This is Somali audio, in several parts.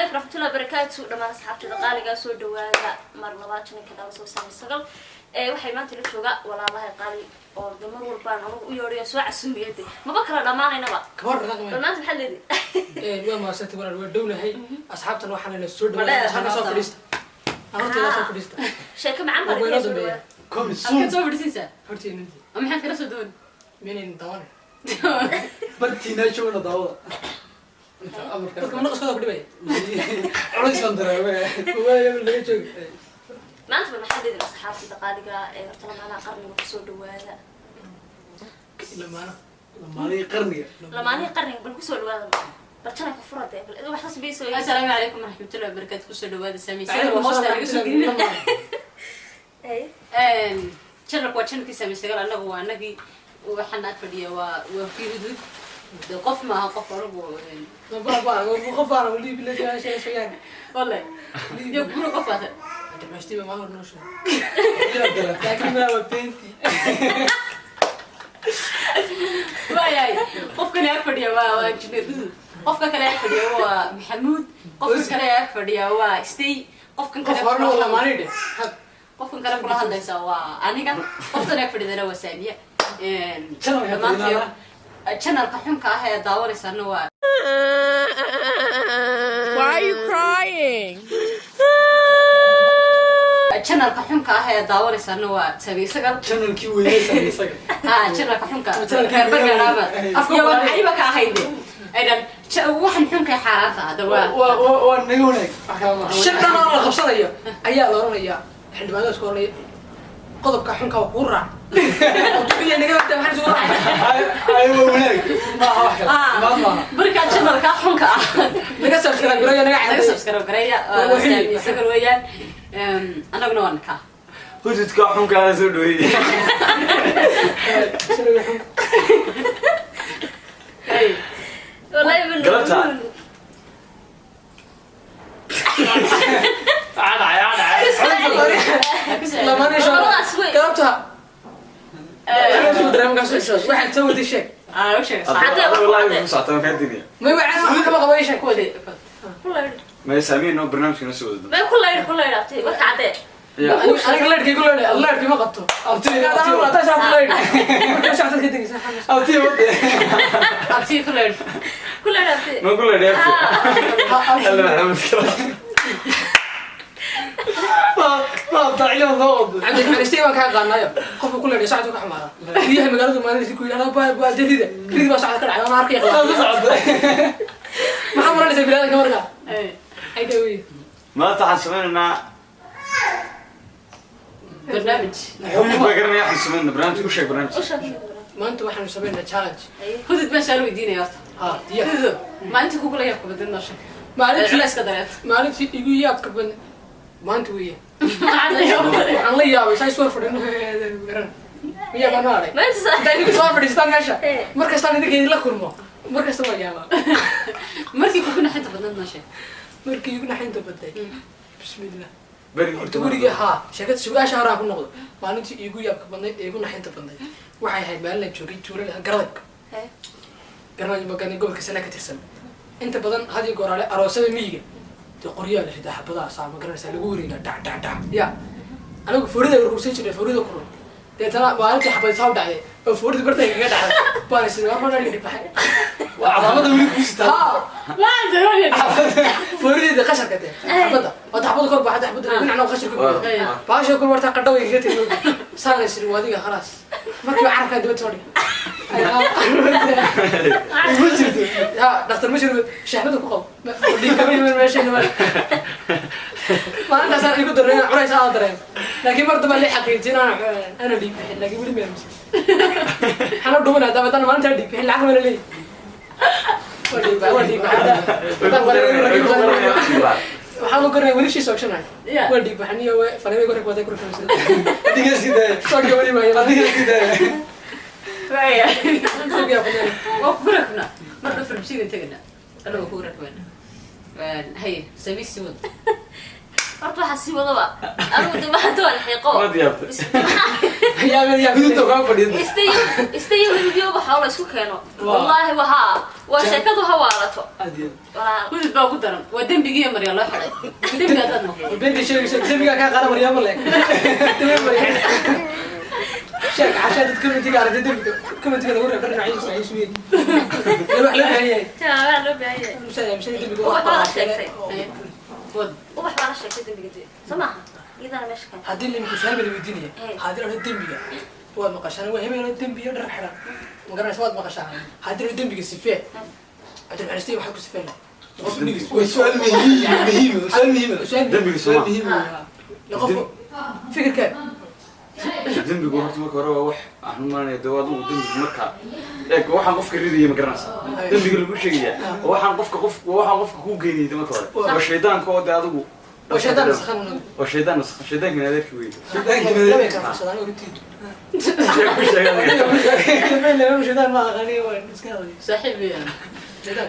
Calaykum waraxmatullahi wabarakaatu. Dhammaan asxaabtada qaaligaa, soo dhawaada mar labaad channelka daba soo saamay sagal. Waxay maanta la jooga walaalahay qaali oo de mar walbaan anugu u yeedhayo, soo casuumiyade, maba kala dhammaanaynaba. Kabar dhaqaaq. Bal maanta maxaad leedi? Waa mahadsantay walaal, waa dhownahay. Asxaabtan waxaan leeyahay soo dhawaada, halka soo fadhiista, horteeda soo fadhiista. Sheeko macaan baa Waa inoo idin soo dambeeya. dhawaada. Coming Halkaad soon. soo fadhiisiinsaa? Horteena. Oo maxaad kala soo duwan? Miyaynayna daawanay? Bartiina joogna daawada. Inta amarka. Dadka manaqaskooda ku dhibaya. Culays baan dareemay. Waaya laga joogi. Maanta ba maxaad leedin asxaabtada qaaliga ee? Horta lamaanaha qarniga kusoo dhawaada. Lamaana. Lamaanihii qarniga. Lamaanihii qarniga, bal kusoo dhawaada, bal channelka fura dee, bal wax saas bayso. Assalaamu calaykum waraxmatullahi wabarakaatu, kusoo dhawaada Saami Sagal. Waa hoosta laga soo gelina. Channelku waa channelkii Saami Sagal, annagu waa annagii. Waxaan ag fadhiya waa kii Hudud. De qof maaha, qof anigu. Qof baan liibi la sheegaan. Wallahi iyo guri qof baata. Dhamaystii ma hor noo sheeg. Yaa dara. Laakiin ma waa beenti. Waayahay, qofkani ag fadhiya waa injineer Hudud, qofka kale ag fadhiya waa Maxamuud, qofka kale ag fadhiya waa Stay, qofkan Qof kale horna waa lamaanay dhe. qofkan kale kula hadlaysa waa aniga, qoftan ag fadhidana waa Saamiya. Channelka Dhammaantiyo fadhidana. Channelka xunka ah ee daawanaysaana waa Why are you crying? Channelka xunka ah ee daawanaysaana waa Saami Sagal. Channelkii weynaa Saami Sagal. Ha, channelka xunka. Channelkii reer bargaadhaaba weynaa. iyo waan cayba ka ahayde aydan waxan xunka ee xaaraanta hadda waa Waa naga wanaag. Wax kale maaha. Shir dhan oo la qabsanayo ayaa la oranayaa, xildhibaanada isku oranaya, qodobka xunka waa kuu raac iyo naga wada, maxaan isugu raacay? Ay, waa wanaag. Maaha wax kale. Imaan maaha. Markaa channelka xunka ah naga subscribe gareeya, naga naga cadeeya. Subscribe gareeya. Waa xilli. Saami Sagal weeyaan. Annaguna waa nakaa. Hududka xunkaana soo dhaweeyey. Shirka xunka. Wallahi ma Galabta. Dhacay, dhacay. Lamaanay soo Labadaas wey. Galabta waxaad soo waday sheeg. Ah, u sheeg. Cadee, wax Wallahi cadee. ku socota, waan kaa diidaya. May waxaan wax kama qabo, ii sheeg. Ku laydh. Ma Saamiin noo barnaamijka noo soo wado. May ku laydh, ku laydh abtay, warka cadee. Ya. Aniga leerkii ku leedhay, leerkii ma qabto. Abti, Abti abti. ku leedhay marka shacabka ka degaysa. Abti wade. Abtii ku leedh. Ku laydh abtay. Ma ku leedhay abti? Alla Maxamed kala. Ma dacyo soo wado. Cabdi xariistay baan kaa qaanayo, qofka ku leedhay sacadku ka xumaada. Biyaha magaaladu maalintii ku yidhahda baa baa rida ridi baa sacad ka dhacay, waan arkay. Soo socota. Maxaa maranaysa bilaadanka marka ay ka wey? Maanta waxaan sameynaynaa Barnaamij. Hudud baa garanaya waxaan sameynaa barnaamij, u sheeg barnaamij. U sheeg. Maanta waxaanu sameynaa challenge. Hudud baan su'aal weydiinaya horta. Ha, diyaar. Hududo, maalintii kugula yaabka badan noo sheeg. Maalintii Culayska dareed. Maalintii igu yaabka badan maanta weeye. Waxaan la yaabay saa isoo fadhino garan miyaa baan arag. Maanta Intaa idinku soo fadhiistaan meesha. Eh. Mar kastaan idinka idinla kulmo, mar kasta waa yaabaa. Markii kugu naxinta badnayd noo sheeg. Markii igu naxinta badnay, bismillah. Berigii. Horta weligii haa, sheekada su-aasha hore aan ku noqdo. Maalintii iigu yaabka badnayd ee igu naxinta badnayd waxay ahayd maalin aan joogay tuulada Garadag. Garadag magaalada gobolka Sana ka tirsan. Inta badan had iyo goor aale aroosada miyiga dee qoryaa la ridaa, xabadaha saa ma garanaysaa, lagu wareegaa dhac dhac dhac. Ya anigu foorida urursan jiray, foorida kulul. Deetana maalintii xabad saa u dhacday oo foorida bartay kaga dhacday baan is war ma dhigi baxay. Waa calaamada weli ku sitaa. Ha, foorideeda qasharka dee xabadda waa xabadda kor baxda, xabadda dhinacna qasharka ku Waa. baasha kul warta qadhaw iga timi saan la isiri wadiga khalaas. Markiiba carabkaa dibadda soo dhigay. Ma jirto. Ha, dhaktar ma jiro, shaxmada ku qabo dhiigkama yimin meesha. Maalintaasaan igu dareen culays aan dareem, laakiin mar dambe la xaqiijin ana dhiig bixin, laakiin weli ma aaminsan. Waxaan u dhumanaya haddana maalintaa dhiig bixin lacag mana leeyahy. Waa dhiig waa dhiig waxaan u garanaya weli shii soogshanahay. Waa dhiig baxaniyo faleemay ku ragwaday ku ragwaday. Adiga sidee? Soogya weli maayo. Adiga sidee? Soogya fadhiya. Waa kugu rakbnaa mar dhow, farmasiga tegana anagoo kugu rakbana. Haye, samiisi wad. Horta waxaa sii wadaba anigu de maanta waan xiiqo. Waad yaabtay. Yaa Hududta kaa fadhiya. Istayo hududiyo waxa la isku keeno. Wallaahi waxa waa sheekadu ha waalato. Aad iyo Walaal. Hudud baa ugu daran. Waa dembigii Marya loo xiday. Dembi hadaad maqlo. Beenta sheegaysa dembigaa kaa qaara Maryaamo leeg. Dembi Maryaamo. Sheeg cashaa dad commentiga aragtay dembiga commentiga lagu reebo dhinaciisa ay isweyn. Ee wax loo baahan yahay. Taa waa loo baahan yahay. Musa aaminsan dembiga Wax baa la sheegtay. Wad. Ubax baa la sheegtay dembiga dee. Soo maaha? Iyadana meesha keentay. Haddii la imika su'aal baa la weydiinaya. Haddii la dembiga waad maqashaan waa hebel dembi iyo dhar xiran. Ma garanaysa waad maqashaan. Haddii la dembiga sifee. Cabdiraxmaan Istay waxaa ku sifeen lahaa. Qof dhigis. Waa su'aal muhiim, muhiim, su'aal muhiim. Su'aal Dembiga Su'aal Soomaa. muhiim weeye. La qof fikirka Dembigu horta marka hore waa wax aan u malanaya dee waa adigu dembigu marka eeg waxaan qofka ridaya ma garanaysaa dembiga lagu sheegaya waa waxaan qofka qof waa waxaan qofka kuu geynayay marka hore waa shaydaanka oo dee adigu waa shaydaan nasakhan. Waa shaydaan nasakhan shaydaanka adeerkii weeye. Laba ka farsadaan orintii. Sheeg ku sheegay adiga. Laba shaydaan ma aqaani waa iska hadlay. Saaxiib weeyaan. Shaydaan.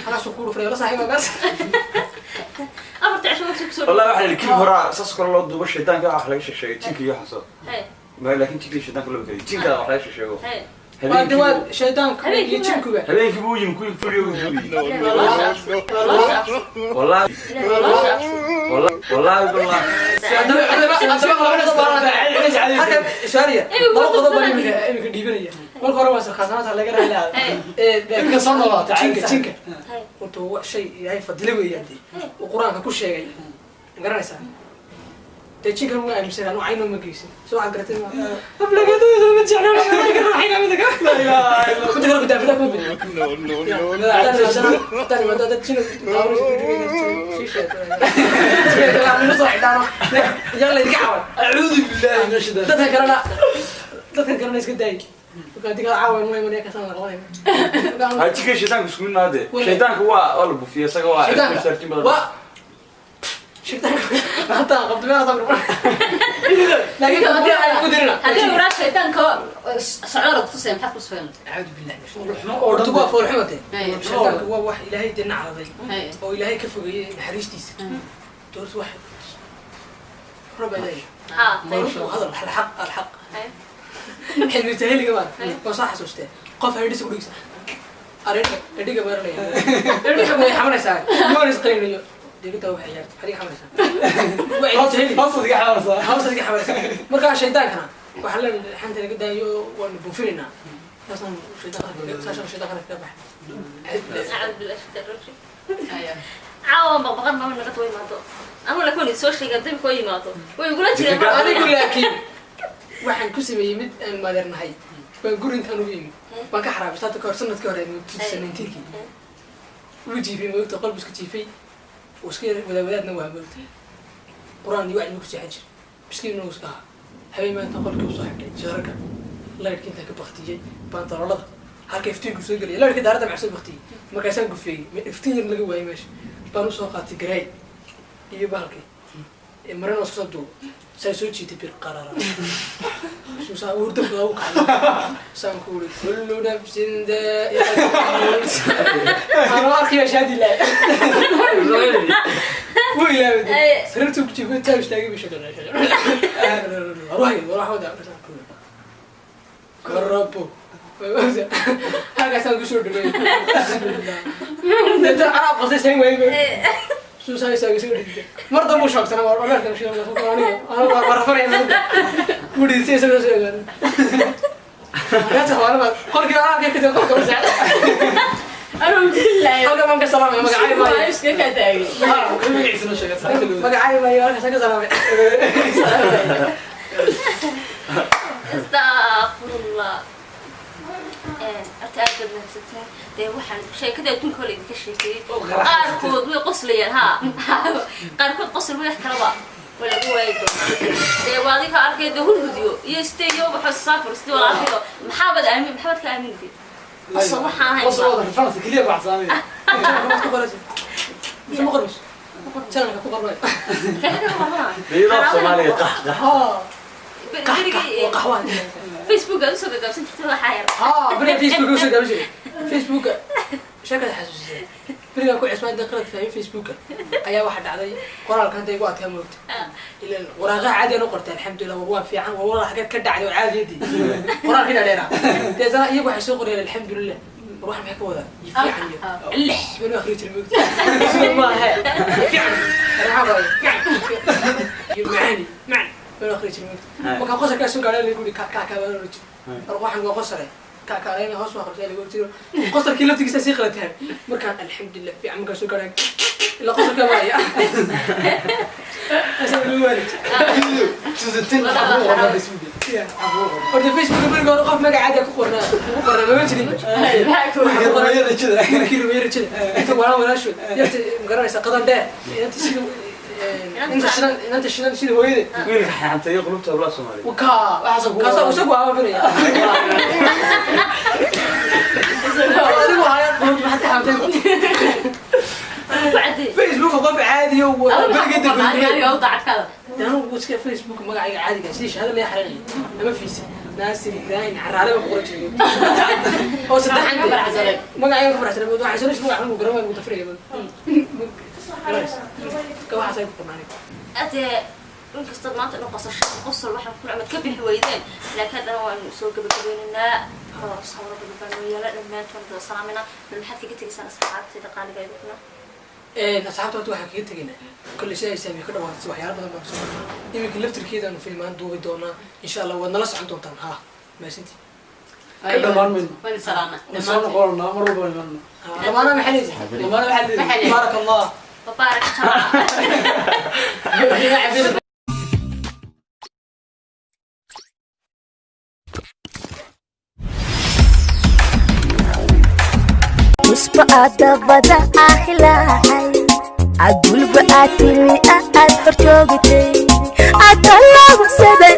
Halkaas uu ku dhuftay la saaxiib kaas. Afarta cisho waqti ku soo Wallahi waxaa la yidhi kii horaa saas kale loo duubo shaydaanka wax laga sheegay jinka iyo waxaas oo. Hey. Laakiin jinka iyo shaydaanka lama kala jinka wax laga sheego. Hey. Waa diwaan shaydaanka iyo jinkuba. Habeenkii buu yimi kuwii furiyo uu duubiyey. Walaasha. Wallahi wallahi wallahi wallahi. Halkan su'aaliya laba qodob baan imika dhiibanaya. Marka hore waa sarkaasanaanta laga raali ee Ka soo noolaatay. jinka jinka. Hey. Horta waa shay Ilaahay fadilo weeyaan dee. Uu Qur-aanka ku sheegay. Ma garanaysaa? Dee jinkan waa aaminsan anuu cayn ma geysan. Soo waxaad garatay ma. Aflagaadooda ma jeclo malaa'ika raaxayna mida kale. La ilaaha illa Midda kale ku daafida kuma bid. No, no, no. Tani ma dad jin yalla idinka caawin. Acuudu billahi min ashaytaan. Dadka kalena iska daay. Marka adiga caawin ma imanaya kasaan la qabanaya. Ha jinka iyo shaydaanka isku mid maaha dee. Shaydaanka waa la buufiya isaga waa Shaydaanka badan. waa shaydaanka hataa qabto meel hataa qabto. Laakiin waxaan ku dirina. Haddii uraa shaydaanka socdaal ku tusay maxaad ku sifeen? Acuudu billahi. Foolxumo oo Horta dhan. waa foolxumo dee. Hey. Shaydaanku waa wax Ilaahay dee nacraday Hey. oo Ilaahay ka fogeeyey naxariistiisa. Doortu wax raba Ilaahay. Ha. هذا الحق الحق. Hey. حلمي تهيلي كمان waa soo xasuustee qof herdhisa ku dhigsa areedha edhiga baranaya edhiga way xamanaysaa yoon isqaynayo digida waxay ciyaarta xadiga xamanaysaa waa taheli Hoostaad iga xamarsaa. hawsa iga xamanaysaa. Markaa shaydaankana waxaa leen xanta laga daayo waanu buufinaynaa saasaan shaydaanka saasaan shaydaanka kaga baxay. Acuudu billahi shaytaan rajiim. Haya. Caawa baqbaqan ma naga way imaado. Ama la kooni soo sheegay dembi way imaado. Way igula jireen. Anigu laakiin waxaan ku sameeyey mid aan maadeernahay baan guri intaan ugu yimi baan ka xaraabistay hadda kahor sanadkii hore 2019kii wuu jiifay moogta qolbu iska jiifay uu iska yar wadaawadaadna waa moogta qur-aan iyo wacdi buu ku seexan jiray miskiinna uu iska ahaa habeen maanta qolkii usoo xidhay shaararka laydhkii intaan ka baktiyey baantaroolada halka iftiinku soo gelaya laydhkii daaradda maxaa soo baktiyey markaasaan gufeeyey iftiin yar laga waayey meesha baan usoo qaatay garaay iyo bahalkii marana isku soo duubo saa soo jiitay bir qarara suusaa hurda badaa u kacay saan ku uri kullu nafsin daa'iqatul mawt anoo arkaya shaadi laa wuu ilaaway sariirtuu ku jiifay taa istaagay buu shaqo ruuxay ruux wada karabo halkaasaan kusoo dhaweeyey inta carab qasay seen waayey suusaa isaga soo dhigtay mar dambe uu sheegtana waa dheerkan sheegay aniga aniga waa rafanaya wuu dhintay isagoo soo eegan qolkii anaa ka tagay qolka ma saacad. Anuu billahi. Halka baan ka salaamay magacay Waa maayo. iska ka taagay. Magaciisa noo sheegay saacadda loo. Magacay maayo halkaas ka salaamay. Astaghfirullah. Horta aad baad mahadsantahay. Dee waxaan sheekada adduunka hore idinka sheekeeyey. Qaarkood way qoslayaan ha. Qaarkood qosol way wax kalaba waa lagu waayi doonaa. Dee waa adinka arkay dee hurhudiyo iyo isteeyo waxaa saafur sidii walaalkayo maxaabad aamin maxaabad ka aamintay. Qosol waxaan ahayn. Qosol wada reference kaliya baxsaanay. Ku qoraysa mise ma qormayso channelka ku qormay. Iyadoo Soomaaliya qax qax. Ha. Berigii qaxwaan. Facebook aad usoo gagaabsan jirtay waxaa yar. Ha, beri Facebook usoo gaabsan jiray Facebook sheekada xasuusisay. Berigaan ku cusbaan dee qalad fahmin Facebooka ayaa waxaa dhacday qoraalka hadda igu adkaa moogta. Ilaan waraaqaha caadi aan u qortay, alxamdulilah, war waan fiican, war walaal xageed ka dhacday oo caadiyadii qoraalkii dhaadheeraa. Deetana iyagu waxay soo qoreen alxamdulilah, war waxan maxay ka wadaan iyo fiican iyo lix banu akhri jiray moogta. Sida maaha fiican, maxaa qoray fiican iyo macaani macan banu akhri jiray moogta. Markaa qosalkaa soo gaadhay lagu yidhi ka ka ka baan oran jiray, war waxan waa qosale ka kaaleyna hoos waa qabtay lagu jiro, qosalkii laftigiisa sii qalataan. Markaan alxamdulilah fiican markaan soo gaadhay ilaa qosalkaa maraya asaa lagu waalid. Waxaa kugu qornaa Facebook? Horta Facebook markii hore qof magac caadi ah ku qornaa ugu qornaa mama jirin. Wiilkii rajada. Wiilkii rumeeye rajada inta walaa walaashood yarta magaranaysa qadan dheer inanta sida inta shidan, inanta shidan sida hooyada. Wiilka xanteeyo qulubta hablaha Soomaaliyeed. Wakaa kaasa isagu aaba filaya adigu haya qulub maxaad ka xamtay Ku caddeey. Facebook qof caadi oo Adigu beriga maxaa ku qornaa? dambe. Adiga u daacadkaada. Anigu iska Facebook magacayga caadiga sidii shahaado laga xarinay ama fiisa Naasir Ibrahim Caraale baan ku qoran jiray oo saddexan Ka faraxsanay. Magacayga ka faraxsanay, waxaan soo magac anigu garan waayo mutafriga ka waxaas ay ku qornaan. Adee inkastood maanta inuu qosasho qosol waxaan ku amad ka bixi weydeen, laakiin haddana waanu soo gabagabeynaynaa. Hawlo badan baa noo yaala, dhammaantoon wada salaaminaa. Bal maxaad kaga tegaysaan asxaabtayda qaaliga idukuna? Asxaabta horta waxaan kaga tegaynaa kolley si ay saamiyo ka dhawaatay waxyaalo badan baan soo marnaa. Iminka laftirkeedaanu filmaan duubi doonaa insha Allah, waad nala socon doontaan. Ha maasantii. Ka dhammaan mayno. Waan salaamna. Waan soo noqonaa, mar walba waan imanaa. Lamaana maxay leedahay? Lamaana waxaa leedahay. Maxay leedahay? Baarak Allah. Mubaarak jamaca. Cusbo aad dabada ah ilaahay agulba aad timi aad hor joogtay aad tallaabsaday.